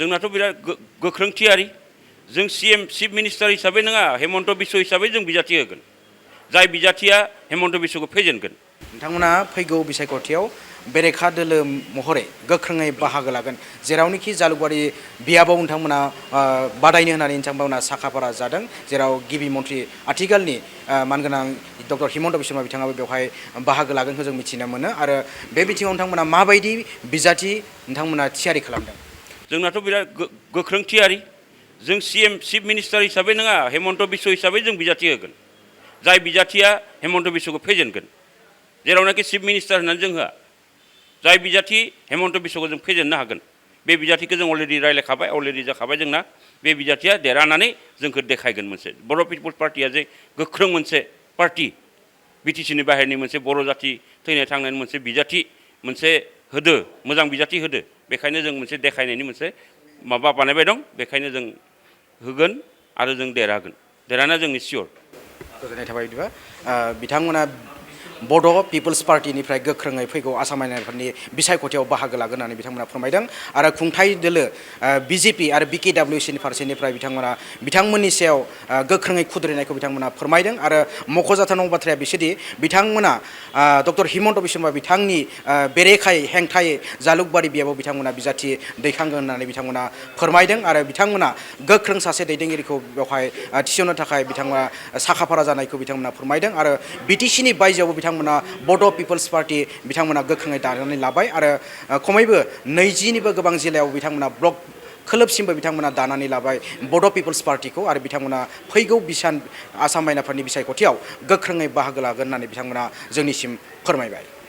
जोंनाथ' बिराद गोख्रों थियारि जों सीएम चिफ मिनिस्टार हिसाबै नङा हेमन्त बिश्व हिसाबै जों बिजाथि होगोन जाय बिजाथिया हेमन्त बिश्वखौ फेजेनगोन नोंथांमोना फैगौ बिसायख'थियाव बेरेखा दोलो महरै गोख्रोङै बाहागो लागोन जेरावनोखि जालुकबारि बियाबाव नोंथांमोना बादायनो होननानै नोंथांमोना साखाफारा जादों जेराव गिबि मन्थ्रि आथिखालनि मानगोनां डक्टर हिमन्त बिश्व शर्मा बिथाङाबो बेवहाय बाहागो लागोनखौ जों मिथिनो मोनो आरो बे बिथिङाव नोंथांमोना माबायदि बिजाथि नोंथांमोना थियारि खालामदों जोंनाथ' बिराद गोख्रों थियारि जों सीएम चिफ मिनिस्टार हिसाबै नङा हेमन्त बिश्व हिसाबै जों बिजाथि होगोन जाय बिजाथिया हेमन्त बिश्वखौ फेजेनगोन जेरावनाखि चिफ मिनिस्टार होननानै जों होआ जाय बिजाथि हेमन्त बिश्वखौ जों फेजेननो हागोन बे बिजाथिखौ जों अलरेडि रायलायखाबाय अलरेडि जाखाबाय जोंना बे बिजाथिया देरहानानै जोंखौ देखायगोन मोनसे बर' पिपल्स पार्टिया जे गोख्रों मोनसे पार्टि बिटिसिनि बाहेरनि मोनसे बर' जाथि थैनाय थांनायनि मोनसे बिजाथि मोनसे होदो मोजां बिजाथि होदो बेखायनो जों मोनसे देखायनायनि मोनसे माबा बानायबाय दं बेखायनो जों होगोन आरो जों देरहानाया जोंनि सियर गोजोननाय थाबाय बिदिबा बिथांमोना बड' पिपल्स पार्टिनिफ्राय गोख्रोङै फैगौ आसाम आयेनफोरनि बिसायख'थियाव बाहागो लागोन होननानै बिथांमोना फोरमायदों आरो खुंथाय दोलो बिजेपि आरो बिकेडब्लिउसिनि फारसेनिफ्राय बिथांमोननि सायाव गोख्रोङै खुद्रिनायखौ बिथांमोना फोरमायदों आरो मख'जाथाव बाथ्राया बिसोरदि बिथांमोना डक्टर हिमन्त बिश्व शर्मा बिथांनि बेरेखायै हेंथायै जालुकबारि बियाबाव बिथांमोना बिजाथि दैखांगोन होननानै बिथांमोना फोरमायदों आरो बिथांमोना गोख्रों सासे दैदेनगिरिखौ बेवहाय थिसननो थाखाय बिथांमोना साखाफारा जानायखौ बिथांमोना फोरमायदों आरो बिटिसिनि बायजोआवबो बिथांमोना बड' पिपल्स पार्टि बिथांमोना गोख्रोङै दानानै लाबाय आरो खमैबो 20निबो गोबां जिल्लायाव बिथांमोना ब्लक खोलोबसिमबो बिथांमोना दानानै लाबाय बड' पिपल्स पार्टिखौ आरो बिथांमोना फैगौ आसाम आयेनफोरनि बिसायख'थियाव गोख्रोङै बाहागो लागोन होननानै बिथांमोना जोंनिसिम फोरमायबाय